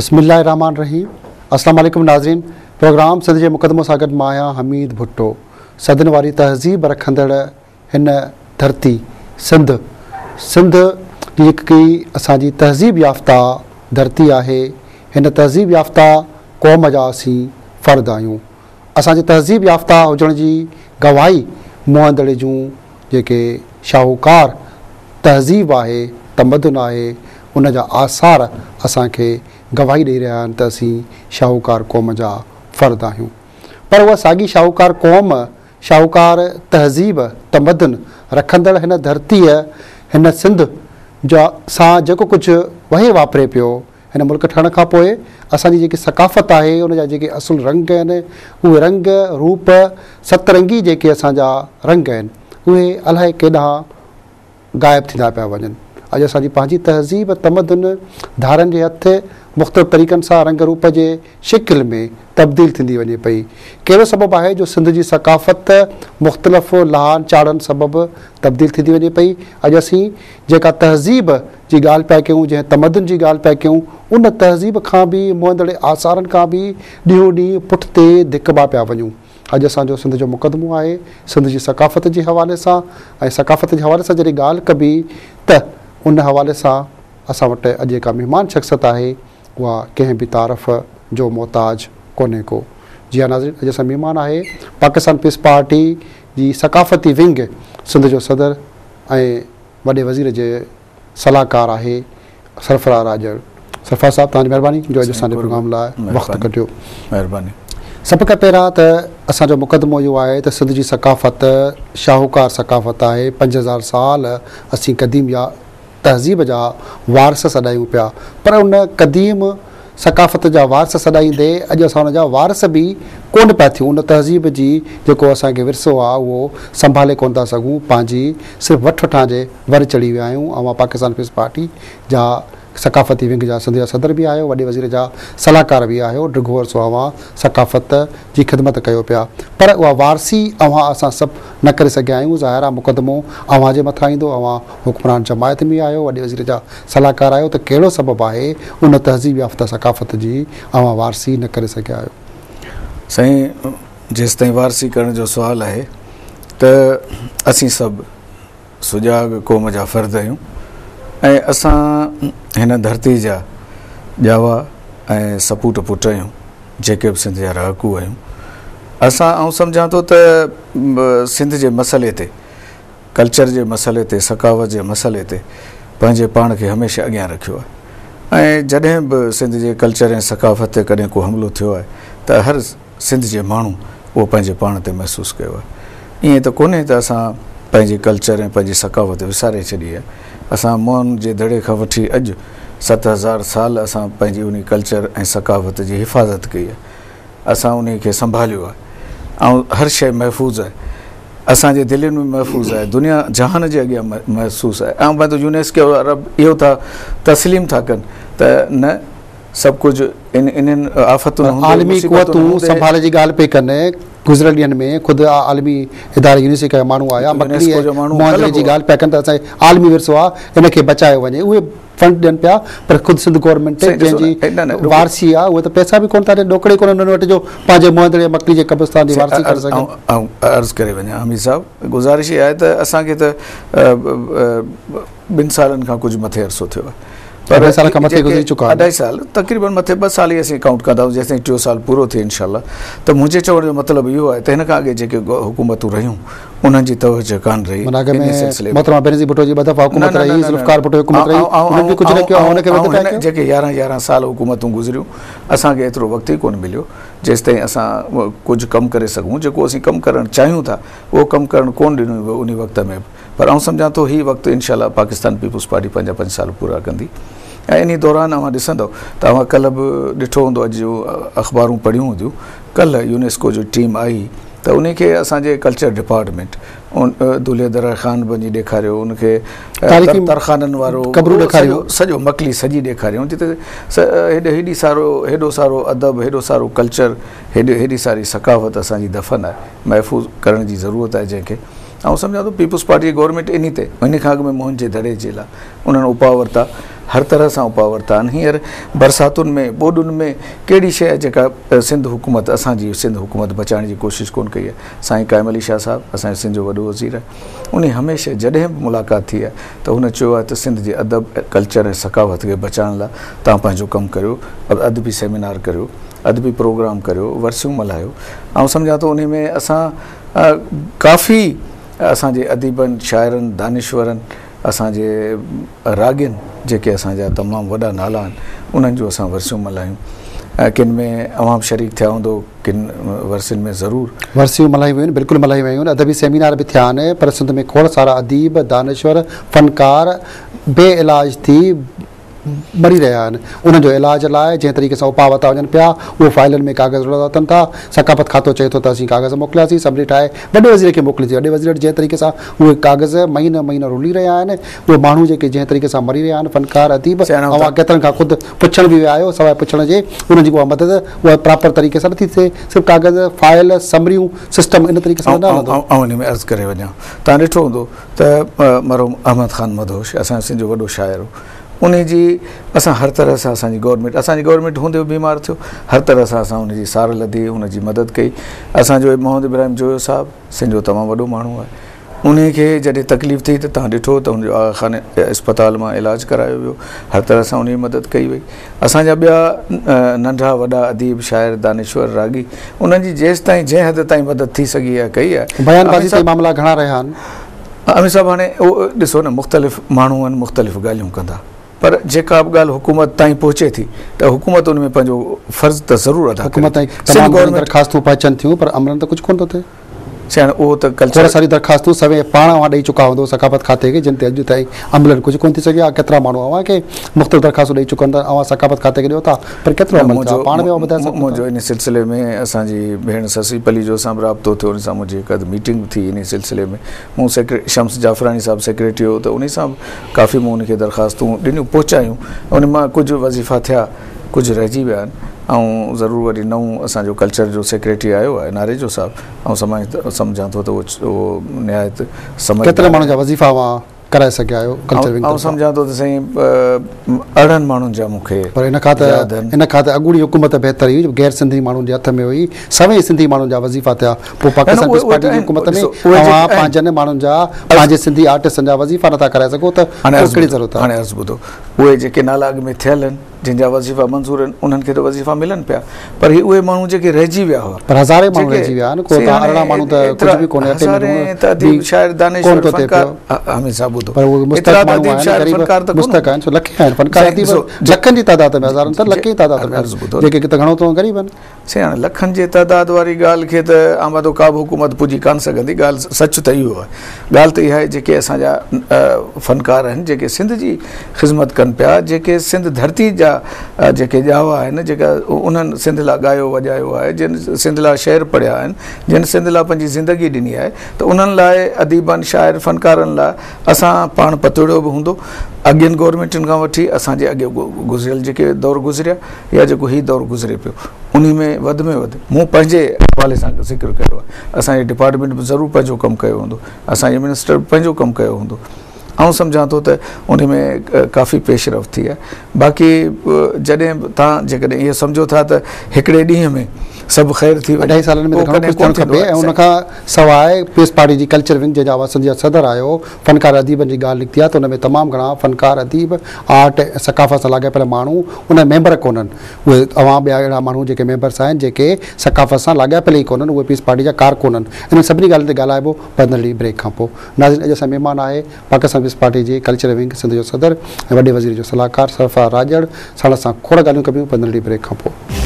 بسم الله الرحمٰن الرحيم السلام عليڪم ناظرين پروگرام سنڌ جي مقدمو سان گڏ مان آهيان حميد ڀٽو صدين واري تهذيب رکندڙ هن ڌرتي سنڌ سنڌ جيڪي اسان جي تهذيب يافته ڌرتي آهي هن تهذيب يافته قوم جا اسين فرد آهيون اسان جي تهذيب يافته هجڻ جي گواهي موهن دڙي جون جيڪي شاهوڪار تهذيب آهي، تمدن آهي، ان جا آثار اسان کي گواهي ڏئي رهيا آهن ته اسين شاهوڪار قوم جا فرد آهيون. پر اها ساڳي شاهوڪار قوم، شاهوڪار تهذيب، تمدن رکندڙ هن ڌرتيء، هن سنڌ جا سان جيڪو ڪجهه وهي واپري پيو، هن ملڪ ٺهڻ کان پوء اسان جي جيڪي ثقافت آهي، ان جا جيڪي اصل رنگ آهن، اهي رنگ، روپ، ست رنگي جيڪي اسان جا رنگ آهن، اهي الائي ڪيڏانهن غائب ٿيندا پيا وڃن. اڄ اسان جي پنهنجي تهذيب، تمدن ڌارين جي هٿ مختلف طريقن سان رنگ روپ جي شڪل ۾ تبديل ٿيندي وڃي پئي. ڪهڙو سبب آهي جو سنڌ جي ثقافت مختلف لاهن چاڙهن سبب تبديل ٿيندي وڃي پئي؟ اڄ اسين جيڪا تهذيب جي ڳالهه پيا ڪيون، جنهن تمدن جي ڳالهه پيا ڪيون، ان تهذيب کان به موهندڙي آثارن کان به ڏينهون ڏينهن پٺتي ڌڪبا پيا وڃون. اڄ اسان جو سنڌ جو مقدمو آهي سنڌ جي ثقافت جي حوالي سان ۽ ثقافت جي حوالي سان جڏهن ڳالهه ڪبي ته ان حوالي سان اسان وٽ اڄ جيڪا مهمان شخصيت آهي اها ڪنهن به تعارف جو محتاج ڪونهي ڪو. جي ها ناظرين اڄ اسان مهمان آهي پاڪستان پيپلز پارٽي جي ثقافتي ونگ سنڌ جو صدر ۽ وڏي وزير جي صلاحڪار آهي سرفراز راڄڙ. سرفراز صاحب توهان جي مهرباني جو اڄ اسان جي پروگرام لاء وقت ڪڍيو. مهرباني. سڀ کان پهريان ته اسان جو مقدمو اهو آهي ته سنڌ جي ثقافت شاهوڪار ثقافت آهي 5000 سال اسين قديم يا تهذيب جا وارث سڏايون پيا پر ان قديم ثقافت جا وارث سڏائيندي اڄ اسان ان جا وارث به ڪونه پيا ٿيون ان تهذيب جي جيڪو اسان کي ورثو آهي اهو سنڀالي ڪونه ٿا سگهون پنهنجي صرف وٺ وٺان جي ور چڙهي ويا آهيون اوهان پاڪستان پيپلز پارٽي جا ثقافتي ونگ جا سنڌ جا صدر به آهيو، وڏي وزير جا صلاحڪار به آهيو، ڊگهو عرصو اوهان ثقافت جي خدمت ڪيو پيا، پر اها وارثي اوهان اسان سڀ نه ڪري سگهيا آهيون، ظاهر آهي مقدمو اوهان جي مٿان ايندو، اوهان حڪمران جماعت ۾ آهيو، وڏي وزير جا صلاحڪار آهيو ته ڪهڙو سبب آهي ان تهذيب يافته ثقافت جي اوهان وارثي نه ڪري سگهيا آهيو؟ سائين جيستائين وارثي ڪرڻ جو سوال آهي ته اسين سڀ سجاڳ قوم جا فرد آهيون ۽ اسان هن ڌرتي جا ڄاوا ۽ سپوٽ پٽ آهيون جيڪي به سنڌ جا رهاڪو آهيون اسان آئون سمجهان ٿو ته سنڌ جي مسئلي تي ڪلچر جي مسئلي تي ثقافت جي مسئلي تي پنهنجي پاڻ کي هميشه اڳيان رکيو آهي ۽ جڏهن به سنڌ جي ڪلچر ۽ ثقافت تي ڪڏهن ڪو حملو ٿيو آهي ته هر سنڌ جي ماڻهو اهو پنهنجي پاڻ تي محسوس ڪيو آهي. ائين ته ڪونهي ته اسان پنهنجي ڪلچر ۽ پنهنجي ثقافت وساري ڇڏي آهي. اسان موهن جي دڙي کان وٺي اڄ 7000 سال اسان پنهنجي انهي ڪلچر ۽ ثقافت جي حفاظت ڪئي آهي. اسان انهي کي سنڀاليو آهي ۽ هر شيء محفوظ آهي. اسان جي دلين ۾ محفوظ آهي. دنيا جهان جي اڳيان محسوس آهي. ۽ مان ته يونيسڪو وارا به اهو ٿا تسليم ٿا ڪن ته نه سڀ ڪجهه ان انهن آفتن هوندي عالمي مصيبتن قوتون هوندي سنڀال جي ڳالهه پئي ڪن گذريل ڏينهن ۾ خود عالمي اداري يونيسڪو جا ماڻهو آيا مڪلي يونيسڪو جو ماڻهو موهن دڙي ڪلهه جي به ڳالهه پيا ڪن ته اسان جي عالمي ورثو آهي ان کي بچايو وڃي اهي فنڊ ڏين پيا پر خود سنڌ گورنمينٽ سائين جنهن ڏسو جي نه نه نه رڳو وارثي آهي اهي ته پئسا به ڪونه ٿا ڏين ڏوڪڙ ئي ڪونهن انهن وٽ جو پنهنجي موهن دڙي ۽ مڪلي جي قبرستان جي سائين وارثي ڪري سگهن. آئون عرض ڪري وڃان حميد صاحب گذارش اها آهي ته اسان کي ته ٻن سالن کان ڪجهه مٿي عرصو ٿيو آهي پر اڍائي سال کان مٿي گذري چڪا آهن. اڍائي سال تقريبن مٿي ٻه سال ئي اسين ڪائونٽ ڪندا آهيون جيستائين ٽيون سال پورو ٿئي انشاء الله ته منهنجي چوڻ جو مطلب اهو آهي ته هن کان اڳي جيڪي حڪومتون رهيون انهن جي توجه ڪانه رهي معنيٰ اڳ انهي ۾ سلسلي ۾ محترمه بينظير ڀٽو جي ٻه دفعا نه حڪومت نه رهي نه نه ذوالفقار ڀٽو جي حڪومت رهي انهن به ڪجهه نه ڪيو آئون هن کي وڌ پيا ڪيو. جيڪي يارهن يارهن سال حڪومتون گذريون اسان کي ايترو وقت ئي ڪونه مليو جيستائين اسان ڪجهه ڪم ڪري سگهون جيڪو اسين ڪم ڪرڻ چاهيون ٿا اهو ڪم ڪرڻ ڪونه ڏنو ويو انهي وقت ۾ به پر آئون سمجهان ٿو هي وقت انشاء الله پاڪستان پيپلز پارٽي پنهنجا پنج سال پورا ڪندي ۽ انهي دوران اوهان ڏسندؤ ته اوهان ڪلهه به ڏٺو هوندو اڄ جون اخبارون پڙهيون هونديون ڪلهه يونيسڪو جو ٽيم آئي ته انهي کي اسان جي ڪلچر ڊپارٽمينٽ دولهه دريا خان به وڃي ڏيکاريو ان کي تاريخي ترخانن وارو قبرون ڏيکاريون سڄو مڪلي سڄي ڏيکاريون جتي هيڏي سارو هيڏو سارو ادب هيڏو سارو ڪلچر هيڏي ساري ثقافت اسان جي دفن آهي محفوظ ڪرڻ جي ضرورت آهي جنهن کي آئون سمجهان ٿو پيپلز پارٽي جي گورنمينٽ انهي تي ان کان اڳ ۾ موهن جي دڙي جي لاء انهن اپاء ورتا، هر طرح سان اپاء ورتا آهن. هينئر برساتن ۾ ٻوڏن ۾ ڪهڙي شيء آهي جيڪا سنڌ حڪومت اسان جي سنڌ حڪومت بچائڻ جي ڪوشش ڪونه ڪئي آهي. سائين قائم علي شاهه صاحب اسان جو سنڌ جو وڏو وزير آهي انهي هميشه جڏهن به ملاقات ٿي آهي ته هن چيو آهي ته سنڌ جي ادب، ڪلچر ۽ ثقافت کي بچائڻ لاء توهان پنهنجو ڪم ڪريو، ادبي سيمينار ڪريو، ادبي پروگرام ڪريو، ورسيون ملهايو. آئون سمجهان ٿو انهي ۾ اسان ڪافي اسان جي اديبن، شاعرن، دانشورن، اسان جي راڳين جيڪي اسان جا تمام وڏا نالا آهن انهن جون اسان ورسيون ملهايون. ڪن ۾ اوهان به شريڪ ٿيا هوندو، ڪن ورسين ۾ ضرور. ورسيون ملهايون ويون آهن، بلڪل ملهايون ويون آهن، ادبي سيمينار به ٿيا آهن پر سنڌ ۾ کوڙ سارا اديب، دانشور، فنڪار بي علاج ٿي مري رهيا آهن، انهن جو علاج لاء جنهن طريقي سان اپاء ورتا وڃن پيا اهو فائلن ۾ ڪاغذ رلندا وتن ٿا، ثقافت کاتو چئي ٿو ته اسين ڪاغذ موڪلياسين، سمري ٺاهي وڏي وزير کي موڪليسين، وڏي وزير وٽ جنهن طريقي سان اهي ڪاغذ مهينا مهينا رلي رهيا آهن، اهي ماڻهو جيڪي جنهن طريقي سان مري رهيا آهن، فنڪار، اديب، اوهان ڪيترن کان خود پڇڻ به ويا آهيو، سواء پڇڻ جي انهن جي اها مدد اها پراپر طريقي سان نٿي ٿئي، صرف ڪاغذ، فائل، سمريون، سسٽم ان طريقي سان نه هلندو. آئون ان ۾ عرض ڪري وڃان، توهان ڏٺو هوندو ته مرحوم احمد خان مدهوش اسان جو سنڌ جو وڏو شاعر هو، انهي جي اسان هر طرح سان اسان جي گورنمينٽ اسان جي گورنمينٽ هوندي به بيمار ٿيو، هر طرح سان اسان ان جي سار لڌي، ان جي مدد ڪئي. اسان جو محمد ابراهيم جويو صاحب سنڌ جو تمام وڏو ماڻهو آهي، انهي کي جڏهن تڪليف ٿي ته توهان ڏٺو ته ان جو آغا خان اسپتال مان علاج ڪرايو ويو، هر طرح سان انهي جي مدد ڪئي وئي. اسان جا ٻيا ننڍا وڏا اديب، شاعر، دانشور، راڳي انهن جي جيستائين جنهن حد تائين مدد ٿي سگهي آهي ڪئي آهي. بيان بازي تي معاملا گهڻا رهيا آهن. امين صاحب هاڻي اهو ڏسو نه مختلف ماڻهو آهن مختلف ڳالهيون ڪندا پر جيڪا به ڳالهه حڪومت تائين پهچي ٿي ته حڪومت ان ۾ پنهنجو فرض ته ضرور ادا ڪري حڪومت تائين تمام گهڻيون درخواستون پهچن ٿيون پر عملن ته ڪجهه ڪونه ٿو ٿئي. سائين اهو ته ڪلچر کوڙ ساريون درخواستون سوين پاڻ اوهان ڏئي چڪا هوندو ثقافت کاتي کي جن تي اڄ تائين عملن ڪجهه ڪونه ٿي سگهيو آهي ڪيترا ماڻهو اوهان کي مختلف درخواستون ڏئي چڪا آهن اوهان ثقافت کاتي کي ڏيو ٿا پر ڪيترو عمل ٿيو آهي پاڻ به اوهان ٻڌائي سگهو ٿا. منهنجو ان سلسلي ۾ اسان جي ڀيڻ سسئي پليجو سان به رابطو ٿيو ان سان منهنجي هڪ اڌ ميٽنگ به ٿي انهي سلسلي ۾ مون شمس جعفراڻي صاحب سيڪريٽري هو ته انهي سان به ڪافي مون ان کي درخواستون ڏنيون پهچايون ان مان ڪجهه وظيفا ٿيا ڪجهه رهجي ويا آهن ۽ ضرور وري نئون اسان جو ڪلچر جو سيڪريٽري آيو آهي ناريجو صاحب آئون سمجهان ٿو ته اهو نهايت سمجهدار ڪيترن ماڻهن جا وظيفا اوهان ڪرائي سگهيا آهيو ڪلچر ونگ آئون سمجهان ٿو ته سائين 18 ماڻهن جا مون کي پر ان کان ته ان کان ته اڳوڻي حڪومت بهتر هئي جو غير سنڌي ماڻهن جي هٿ ۾ هئي سوين سنڌي ماڻهن جا وظيفا ٿيا پوء پاڪستان پيپلز پارٽي جي حڪومت ۾ اوهان پنهنجن ماڻهن جا پنهنجي سنڌي آرٽسٽن جا وظيفا نٿا ڪرائي سگهو ته پوء ڪهڙي ضرورت آهي. هاڻي عرض ٻڌو اهي جيڪي نالا اڳ ۾ ٿيل آهن جن جا وظيفا منظور آهن انهن کي ته وظيفا ملن پيا پر هي اهي ماڻهو جيڪي رهجي ويا هئا پر هزارين ماڻهو رهجي ويا آهن ڪو ته 18 ماڻهو ته ڪجهه به ڪونهي اٽي ۾ لوڻ ته اديب شاعر دانشور فنڪار حميد صاحب ٻڌو پر اهي مستحق ماڻهو آهن غريب مستحق آهن سو لکين آهن فنڪار اديب لکن جي تعداد ۾ هزارن ته لکين جي تعداد ۾ جيڪي ته گهڻو ته غريب آهن. سائين هاڻي لکن جي تعداد واري ڳالهه کي ته آمادو ڪا به حڪومت پڄي ڪانه سگهندي، ڳالهه سچ ته اهو آهي. ڳالهه ته اها آهي جيڪي اسان جا فنڪار آهن، جيڪي سنڌ جي خذمت ڪن پيا، جيڪي سنڌ ڌرتي جا جيڪي ڄاوا آهن، جيڪا انهن سنڌ لاء ڳايو وڄايو آهي، جن سنڌ لاء شعر پڙهيا آهن، جن سنڌ لاء پنهنجي زندگي ڏني آهي ته انهن لاء اديبن، شاعر، فنڪارن لاء اسان پاڻ پتوڙيو به هوندو. اڳين گورنمينٽن کان وٺي اسان جي اڳي گذريل جيڪي دور گذريا، يا جيڪو هي دور گذري پيو انهي ۾ وڌ ۾ وڌ مون پنهنجي حوالي سان ذڪر ڪيو آهي اسان جي ڊپارٽمينٽ به ضرور پنهنجو ڪم ڪيو هوندو اسان جي منسٽر به پنهنجو ڪم ڪيو هوندو آئون سمجهان ٿو ته انهي ۾ ڪافي پيش رفت ٿي آهي باقي جڏهن به توهان جيڪڏهن اهو سمجهو ٿا ته هڪڙي ڏينهن ۾ سڀ خير ٿي وڃي اڍائي سالن ۾ ته گهڻو ڪجهه ٿيڻ کپي ۽ ان کان سواء پيپلز پارٽي جي ڪلچر ونگ جنهن جا اوهان سنڌ جا صدر آهيو فنڪار اديبن جي ڳالهه نڪتي آهي ته ان ۾ تمام گهڻا فنڪار اديب آرٽ ۽ ثقافت سان لاڳاپيل ماڻهو ان ۾ ميمبر ڪونهن اهي اوهان ٻيا اهڙا ماڻهو جيڪي ميمبرس آهن جيڪي ثقافت سان لاڳاپيل ئي ڪونهن اهي پيپلز پارٽي جا ڪارڪن آهن انهن سڀني ڳالهين تي ڳالهائبو پر ننڍڙي بريڪ کان پوء ناظرين اڄ اسان مهمان آهي پاڪستان پيپلز پارٽي جي ڪلچر ونگ سنڌ جو صدر ۽ وڏي وزير جو صلاحڪار سرفراز راڄڙ ساڻس اسان کوڙ ڳالهيون ڪبيون پر ننڍڙي بريڪ کان پوء.